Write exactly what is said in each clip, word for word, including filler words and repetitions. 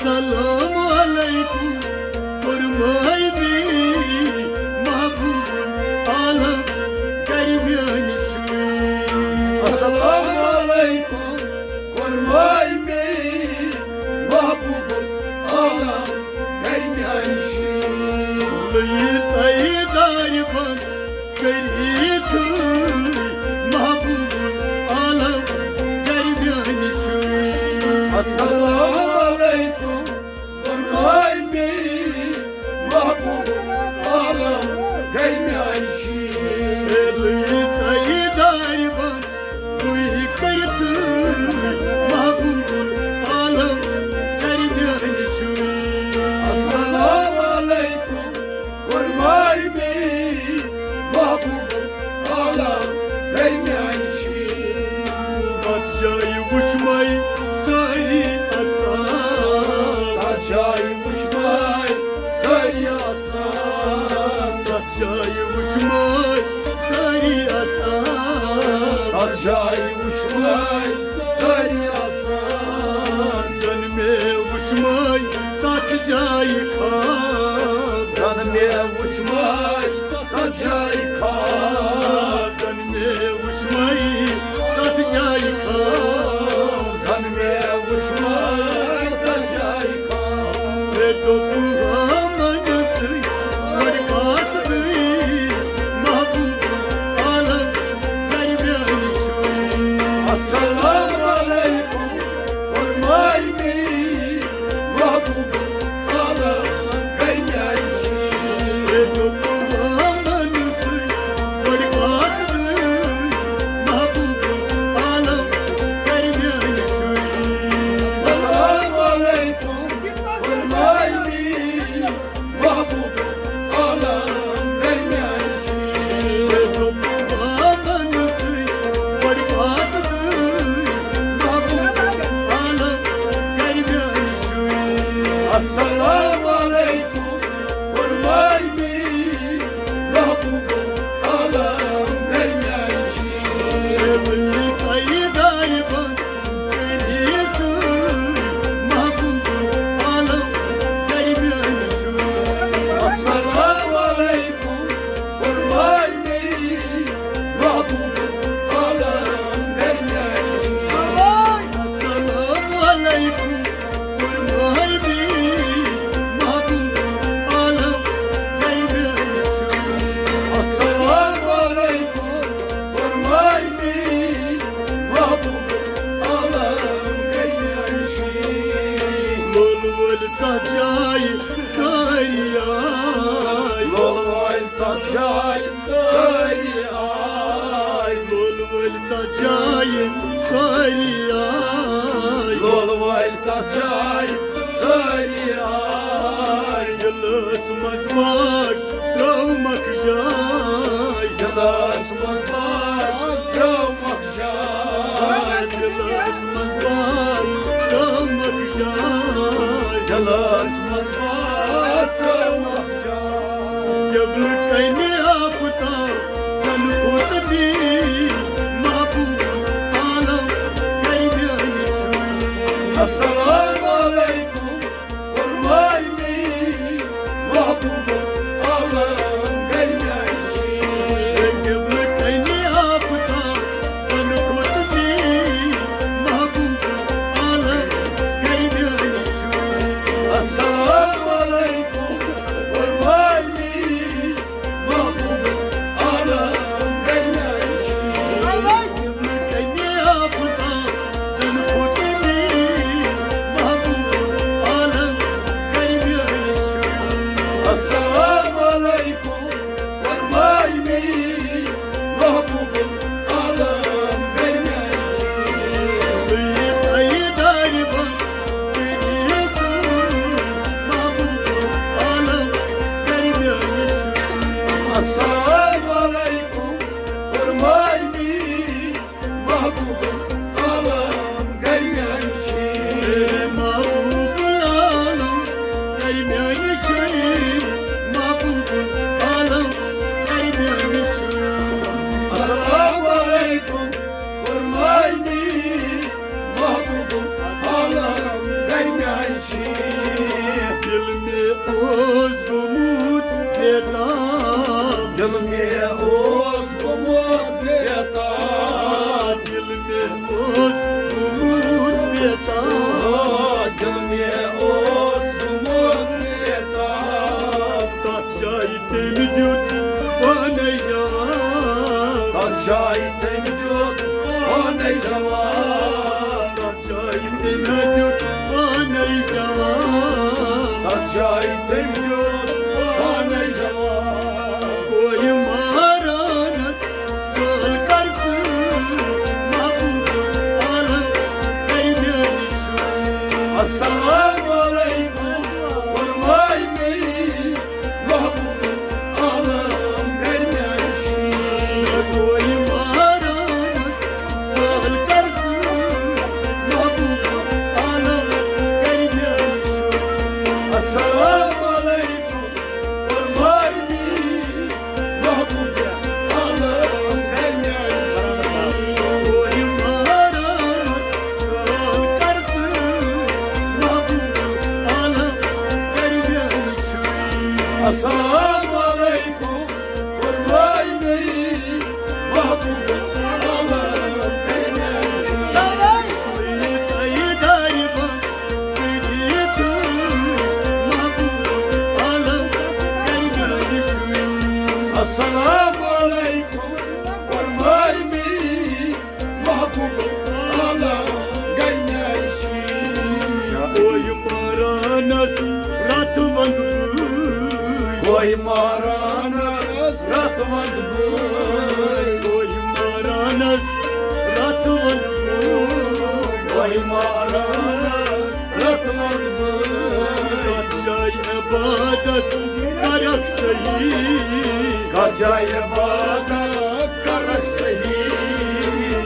السلام علیکم، فرماے مے محبوب العالم، گرِ میانہِ چھُے۔ السلام علیکم، فرماے مے محبوب العالم، گرِ میانہِ چھُے۔ لٔیِتھ اَیہِ دارِ بند کٔرِتھ محبوب العالم، گرِ میانہِ چھُے۔ السلام علیکم، فرماے مے محبوب العالم، گرِ میانہِ چھُے۔ لٔیِتھ اَیہِ دارِ بند تُہۍ کٔرِتھ محبوب العالم، گرِ میانہِ چھُے۔ السلام علیکم، فرماے مے محبوب العالم، گرِ میانہِ چھُے۔ تتھ جایہِ وُچھ مے سٲری آسان۔ تتھ جایہِ وُچھ مے سٲری آسان۔ تتھ جایہِ وُچھ مے سٲری آسان۔ تتھ جایہِ وُچھ مے سٲری آسان۔ زن مےٚ وُچھ مے تتھ جایہِ خواب۔ زن مےٚ وُچھ مے تتھ جایہِ خواب۔ زن مےٚ وُچھ مے تتھ جایہِ خواب۔ زن مےٚ وُچھ مے تتھ جایہِ خواب۔ مےٚ دوٚپ ہامنہٕ سۭتۍ گۄڈٕ پاسہٕ گٔے محبوب عالم، گرِ میانہِ چھُے۔ السلام علیکم، فرماے مے محبوب عالم، گرِ میانہِ چھُے۔ مےٚ دوٚپ ہامنہٕ سۭتۍ گۄڈٕ پاسہٕ گٔے محبوب عالم، گرِ میانہِ چھُے۔ السلام علیکم، فرماے مے محبوب عالم، گرِ میانہِ چھُے۔ مےٚ دوٚپ ہامنہٕ سۭتۍ گۄڈٕ پاسہٕ گٔے محبوب عالم، گرِ میانہِ چھُے۔ السلام علیکم، فرماے مے محبوب عالم، گرِ میانہِ چھُے۔ لٔیِتھ اَیہِ دارِ بند کٔرِتھ محبوب عالم، گرِ میانہِ چھُے۔ السلام علیکم، فرماے مے محبوب عالم، گرِ میانہِ چھُے۔ السلام علیکم، فرماے مے محبوب عالم، گرِ میانہِ چھُے۔ السلام علیکم، فرماے مے محبوب عالم، گرِ میانہِ چھُے۔ لولہٕ وٲلۍ تتھ جایہِ سٲری آے۔ لولہٕ وٲلۍ تتھ جایہِ سٲری آے۔ لولہٕ وٲلۍ تتھ جایہِ سٲری آے۔ لولہٕ وٲلۍ تتھ جایہِ سٲری آے۔ دِلس منٛز باغ ترٛٲومکھ جاے۔ دِلس منٛز باغ ترٛٲومکھ جاے۔ دِلس منٛز باغ ترٛٲومکھ جاے۔ دِلس منٛز باغ ترٛٲومکھ جاے۔ قبلہٕ کنہِ آفتاب زن کھوٚت مے محبوب عالم، گرِ میانہِ چھُے۔ السلام علیکم، فرماے مے محبوب عالم، گرِ میانہِ چھُے۔ قبلہٕ کنہِ آفتاب زن کھوٚت مے محبوب عالم، گرِ میانہِ چھُے۔ السلام علیکم، فرماے مے دل مےٚ اوس گوٚمُت بے تاب۔ دل مےٚ اوس گوٚمُت بے تاب۔ دل مےٚ اوس گوٚمُت بے تاب۔ آ، دل مےٚ اوس گوٚمُت بے تاب۔ تَتھ جایہِ تٔمۍ دیُت پانے جواب۔ تَتھ جایہِ تٔمۍ دیُت پانے جواب۔ تَتھ جایہِ تٔمۍ دیُت پانے جواب۔ تَتھ جایہِ تٔمۍ دیُت پانے جواب۔ کوہہِ مارانس سٲل کر ژٕ محبوب عالم درمیان چھُے۔ السلام علیکم، فرماے مےٚ محبوب عالم درمیان چھُے۔ کوہہِ مارانس سٲل کر ژٕ محبوب عالم درمیان چھُے۔ السلام علیکم، فرماے مےٚ محبوب عالم درمیان چھُے۔ کوہہِ مارانس سٲل کر ژٕ محبوب عالم درمیان چھُے۔ السلام علیکم، فرماے مےٚ محبوب عالم درمیان چھُے۔ تۄہہِ، تۄہہِ دارِ بند کٔرِتھ محبوب عالم درمیان چھُے۔ السلام علیکم، فرماے مےٚ محبوب عالم درمیان چھُے۔ کوہہِ مارانس رتھ وند بٲے۔ کوہہِ مارانس رتھ وند بٲے۔ کوہہِ مارانس رتھ وند بٲے۔ کوہہِ مارانس رتھ وند بٲے۔ کتھ جایہِ عبادت کرکھ صحیح۔ کتھ جایہِ عبادت کرکھ صحیح۔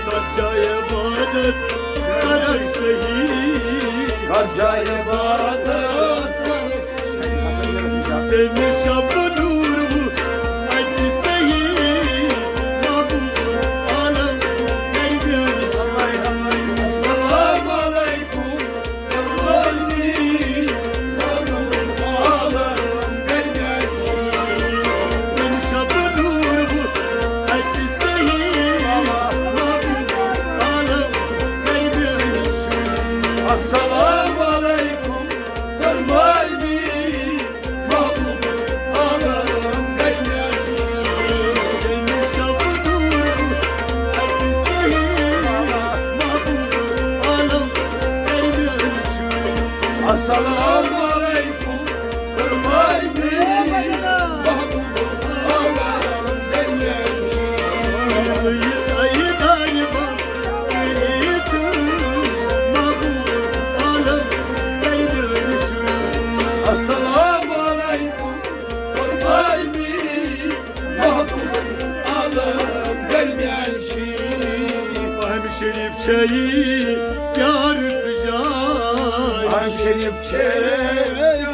کتھ جایہِ عبادت کرکھ صحیح۔ کتھ جایہِ عبادت کرکھ صحیح۔ تٔمۍ شب نور وُچھ اتہِ صحیح۔ محبوب عالم درمیان چھُے۔ السلام علیکم۔ السلام علیکم، فرماے مےٚ محبوب عالم درمیان چھُے۔ تٔمۍ شب نور وُچھ اتہِ صحیح۔ محبوب عالم درمیان چھُے۔ السلام علیکم، فرماے مےٚ محبوب عالم درمیان چھُے۔ تۄہہِ دارِ بند کٔرِتھ محبوب عالم درمیان چھُے۔ السلام علیکم، فرماے مےٚ محبوب عالم درمیان چھُے۔ پہم شریف چھے پیارٕژ جاے۔ پہم شریف چھے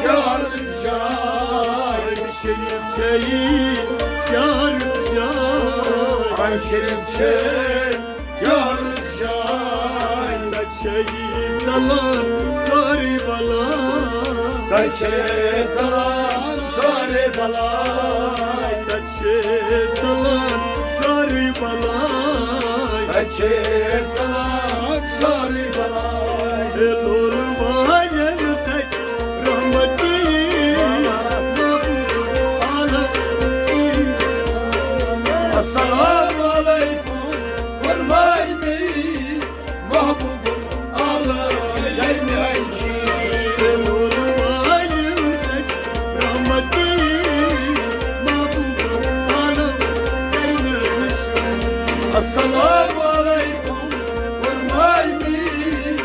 پیارٕژ جاے۔ پہم شریف چھے پیارٕژ جاے۔ پہم شریف چھے پیارٕژ جاے۔ تتہِ چھے ژلان سٲرٕے بلاے۔ تتہِ چھے ژلان سٲرٕے بلاے۔ تتہِ چھے ژلان سٲرٕے بلاے۔ تتہِ چھے ژلان سٲرٕے بلاے۔ ہے لولہٕ والٮ۪ن تتہِ رحمتی محبوب عالم۔ السلام علیکم، فرماے مےٚ محبوب عالم درمیان چھُے۔ رحمتی محبوب عالم درمیان چھُے۔ السلام علیکم، فرماے مےٚ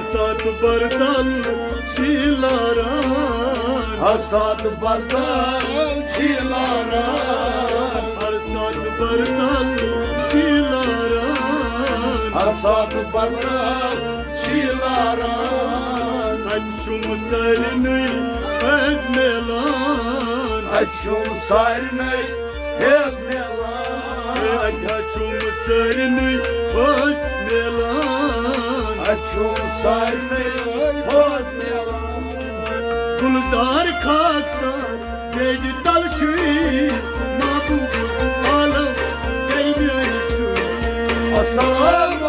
سات بردل چی لاران۔ ہر سات بردل چی لاران۔ ہر سات بردل چی لاران۔ ہر سات بردل چی لاران۔ اتہِ چھُم سارنٕے فیض میلان۔ اتہِ چھُم سارنٕے فیض میلان۔ اتہِ چھُم سارنٕے فیض میلان۔ اتہِ چھُم سارنٕے فیض میلان۔ گلزار خاکسار بیڈِ تل چھُے محبوب عالم کرِ میانہِ چھُے۔ السلام